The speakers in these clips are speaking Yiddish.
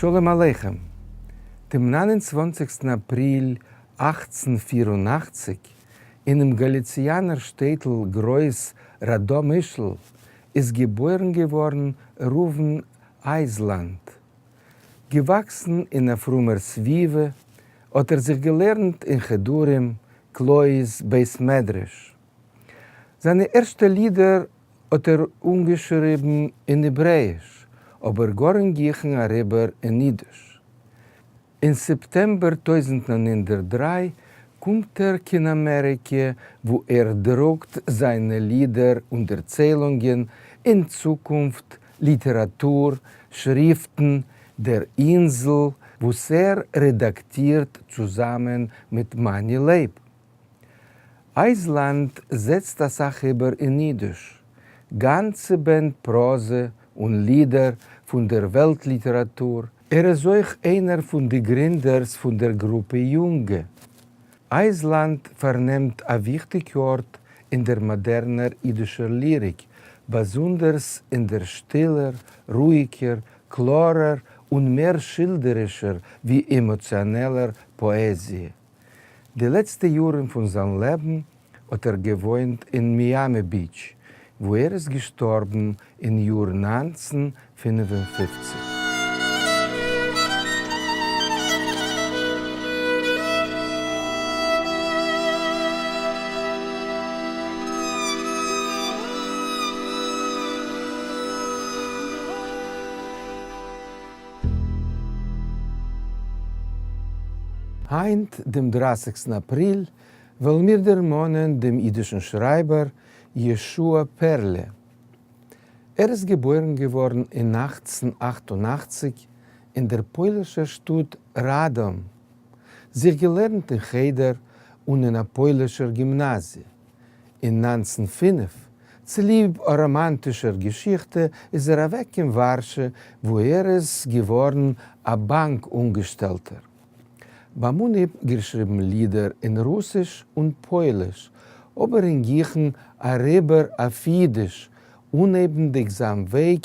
שלום עליכם! דעם 29 סטן אפריל 1884, אינעם גאליציאנער שטעטל גרויס ראדאמישל, איז געבוירן געווארן ראובן אייזלאנד. געוואקסן אין א פרומער סביבה, האט ער זיך געלערנט אין חדרים, קלויז, בית מדרש. זיינע ערשטע לידער האט ער אנגעשריבן אין העברעאיש, אבער גאר אין גיכן אריבער אין אידיש. אין סעפטעמבער 1903 קומט ער קיין אמעריקע וואו ער דרוקט זיינע לידער און דערציילונגען אין צוקונפט, ליטעראטור, שריפטן, דער אינזל, וואס ער רעדאקטירט צוזאמען מיט מאני לייב. אייזלאנד זעצט אסאך איבער אין אידיש, גאנצע בענד פראזע און לידער פון דער וועלט-ליטעראטור. ער איז אויך איינער פון די גרינדערס פון דער גרופע יונגע. אייזלאנד פארנעמט א וויכטיג ארט אין דער מאדערנער אידישער ליריק, באזונדערס אין דער שטילער, רואיגער, קלארער און מער שילדערישער ווי עמאציאנעלער פאעזיע. די לעצטע יארן פון זיין לעבן האט ער געוואוינט אין מיאמי ביטש, וואו ער איז געשטארבן אין יאר 1955. היינט דעם דרייסיגסטן אפריל וועלן מיר דערמאנען דעם אידישן שרייבער ישוע פערלע. ער איז געבוירן געווארן אין 1888 אין דער פוילישער שטאט ראדאם, זיך געלערנט אין חדר און אין א פוילישער גימנאזיע. אין 1905, צוליב א ראמאנטישער געשיכטע, איז ער אוועק קיין ווארשע וואו ער איז געווארן א באנק אנגעשטעלטער. ביים אנהייב געשריבן לידער אין רוסיש און פויליש, אבער אין גיכן אריבער אויף אידיש, אנהייבנדיג זיין וועג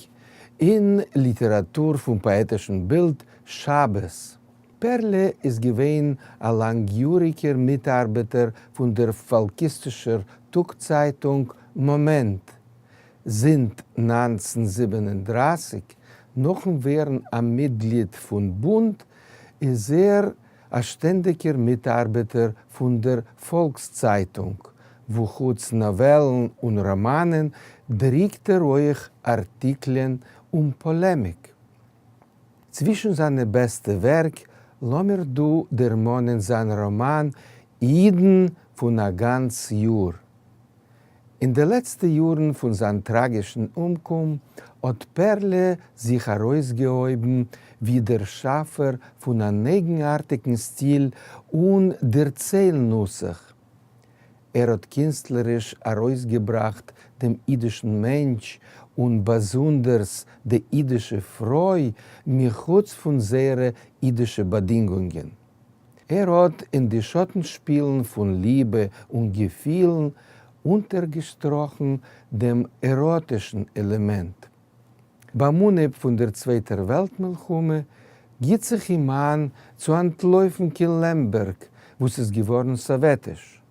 אין ליטעראטור פון פאעטישן בילד שבת. פערלע איז געווען א לאנגיאריגער מיטארבעטער פון דער פאלקיסטישער טאג-צייטונג מאמענט. זינט 1937, נאכן ווערן א מיטגליד פון בונד, איז ער א שטענדיגער מיטארבעטער פון דער פאלקס-צייטונג, וואו חוץ נאוועלן און ראמאנען דריקט ער אויך ארטיקלען און פאלעמיק. צווישן זיינע בעסטע ווערק לאמיר דא דערמאנען זיין ראמאן אידן פון א גאנץ יאר. אין די לעצטע יארן פון זיין טראגישן אומקום האט פערלע זיך ארויסגעהויבן ווי דער שאפער פון אן אייגנארטיגן סטיל און דערצייל-נוסח. ער האט קינסטלעריש ארויסגעבראכט דעם אידישן מענטש און באזונדערס די אידישע פרוי מחוץ פון זייערע אידישע באדינגונגען. ער האט אין די שאטנשפילן פון ליבע און געפילן אונטערגעשטראכן דעם עראטישן עלעמענט. ביים אנהייב פון דער צווייטער וועלט מלחמה גיט זיך אים איין צו אנטלויפן קיין לעמבערג וואס איז געווארן סאוועטיש,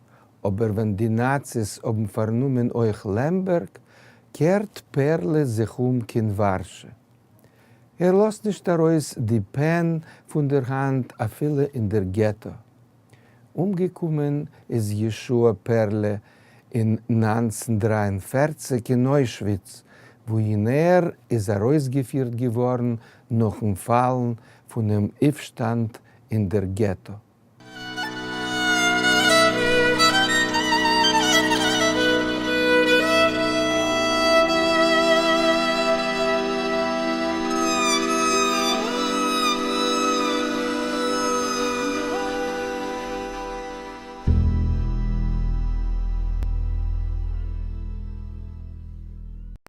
אבער ווען די נאציס האבן פארנומען אויך לעמבערג קערט פערלע זיך אום קיין ווארשע. ער לאזט נישט ארויס די פען פון דער האנט אפילו אין דער געטא. אומגעקומען איז ישוע פערלע אין 1943 אין אוישוויץ, וואוהין ער איז ארויסגעפירט געווארן נאכן פאלן פונעם אויפשטאנד אין דער געטא.